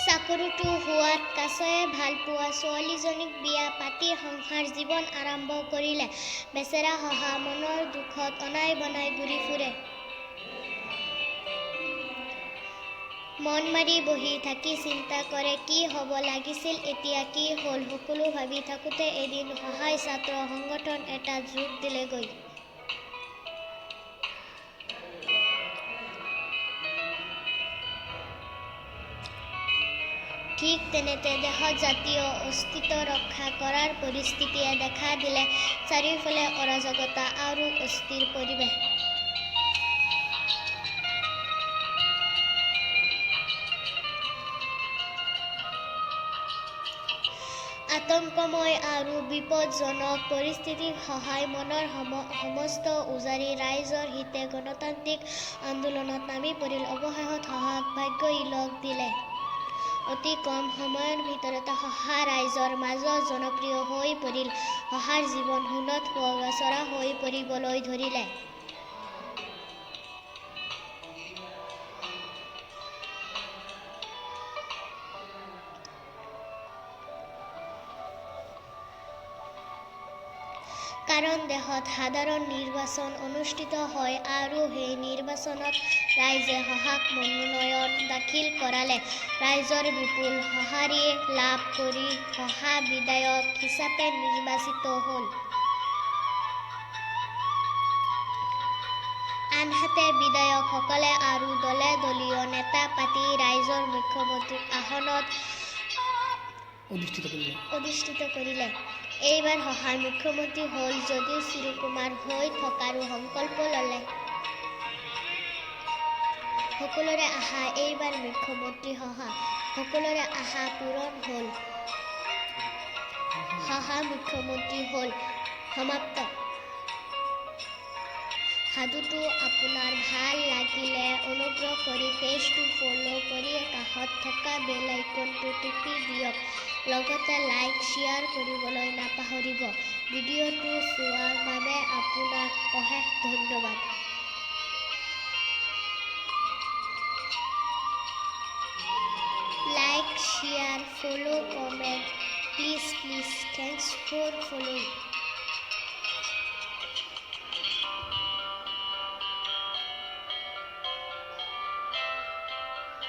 চাকৰিটো হোৱাত কাছয়ে ভালপোৱা ছোৱালীজনীক বিয়া পাতি সংসাৰ জীৱন আৰম্ভ কৰিলে। বেচেৰা শহা মনৰ দুখত অনাই-বনাই ঘূৰি ফুৰে। মন মাৰি বহি থাকি চিন্তা কৰে কি হ'ব লাগিছিল, এতিয়া কি হ'ল! সকলো ভাবি থাকোঁতে এদিন শহাই ছাত্ৰ সংগঠন এটাত যোগ দিলেগৈ। ঠিক তেনেতে দেশত জাতীয় অস্তিত্ব ৰক্ষা কৰাৰ পৰিস্থিতিয়ে দেখা দিলে। চাৰিওফালে অৰাজকতা আৰু অস্থিৰ পৰিৱেশ। আতংকময় আৰু বিপজ্জনক পৰিস্থিতিত শহাই মনৰ সমস্ত উজাৰি ৰাইজৰ হিতে গণতান্ত্ৰিক আন্দোলনত নামি পৰিল। অৱশেষত শহাক ভাগ্যই লগ দিলে। অতি কম সময়ৰ ভিতৰতে শহা ৰাইজৰ মাজত জনপ্ৰিয় হৈ পৰিল। শহাৰ জীৱন সোণত সুৱগা চৰা হৈ পৰিবলৈ ধৰিলে। কাৰণ দেশত সাধাৰণ নিৰ্বাচন অনুষ্ঠিত হয় আৰু সেই নিৰ্বাচনত ৰাইজে শহাক মনোনয়ন দাখিল কৰালে। ৰাইজৰ বিপুল সঁহাৰি লাভ কৰি শহা বিধায়ক হিচাপে নিৰ্বাচিত হ'ল। আনহাতে বিধায়কসকলে আৰু দলে দলীয় নেতা পাতি ৰাইজৰ মুখ্যমন্ত্ৰীৰ আসনত অধিষ্ঠিত কৰিলে। এইবাৰ শহা মুখ্যমন্ত্ৰী হ'ল যদিও চিৰকুমাৰ হৈ থকাৰো সংকল্প ল'লে। সকলোৰে আশা এইবাৰ মুখ্যমন্ত্ৰী শহা। সকলোৰে আশা পূৰণ হ'ল। শহা মুখ্যমন্ত্ৰী হ'ল। সমাপ্ত। সাধুটো আপোনাৰ ভাল লাগিলে অনুগ্ৰহ কৰি পেজটো ফ'ল' কৰি কাষত থকা বেল আইকনটো টিপি দিয়ক। লগতে লাইক, শ্বেয়াৰ কৰিবলৈ নাপাহৰিব। ভিডিঅ'টো চোৱাৰ বাবে আপোনাক অশেষ ধন্যবাদ। Like, share, follow, comment, please please. Thanks for following.